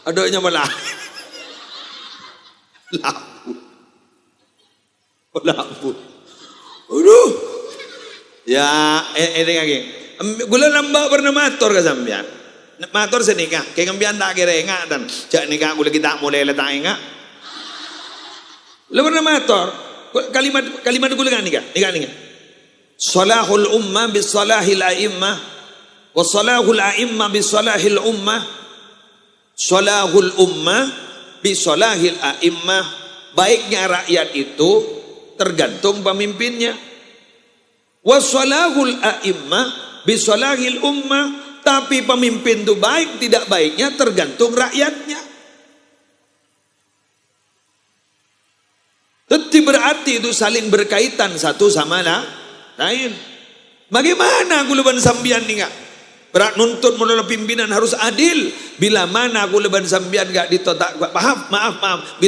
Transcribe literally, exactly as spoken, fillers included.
Adhu, nyamana? Labu. Labu. Adhu. Ya, e-, èdingngaghi. Em, kaulâ lambâ' pernah mator ka sampèyan. Mator sanèka, kèng sampèyan ta' kèra enga', tan. Jhâ' nèka kaulâ ghi' ta' molè la ta' enga'. Kaulâ pernah mator. Kalimat, kalimat kaulâ nèka, nèka, nèka. "Shalahul ummah bi shalahil a'immah, wa shalahul a'immah bi shalahil ummah." Shalahul ummah bi shalahil a'immah. Baiknya rakyat itu tergantung pemimpinnya. Wa shalahul a'immah bi shalahil ummah. Tapi pemimpin itu baik tidak baiknya tergantung rakyatnya. Jadi berarti itu saling berkaitan satu sama la-, lain. Bagaimana kaulâ bân sampèyan nèka? Berarti nuntut molaè pimpinan harus adil. Bila mana kaulâ bân sampèyan ghi' dito ta', maaf, maaf, maaf. Bila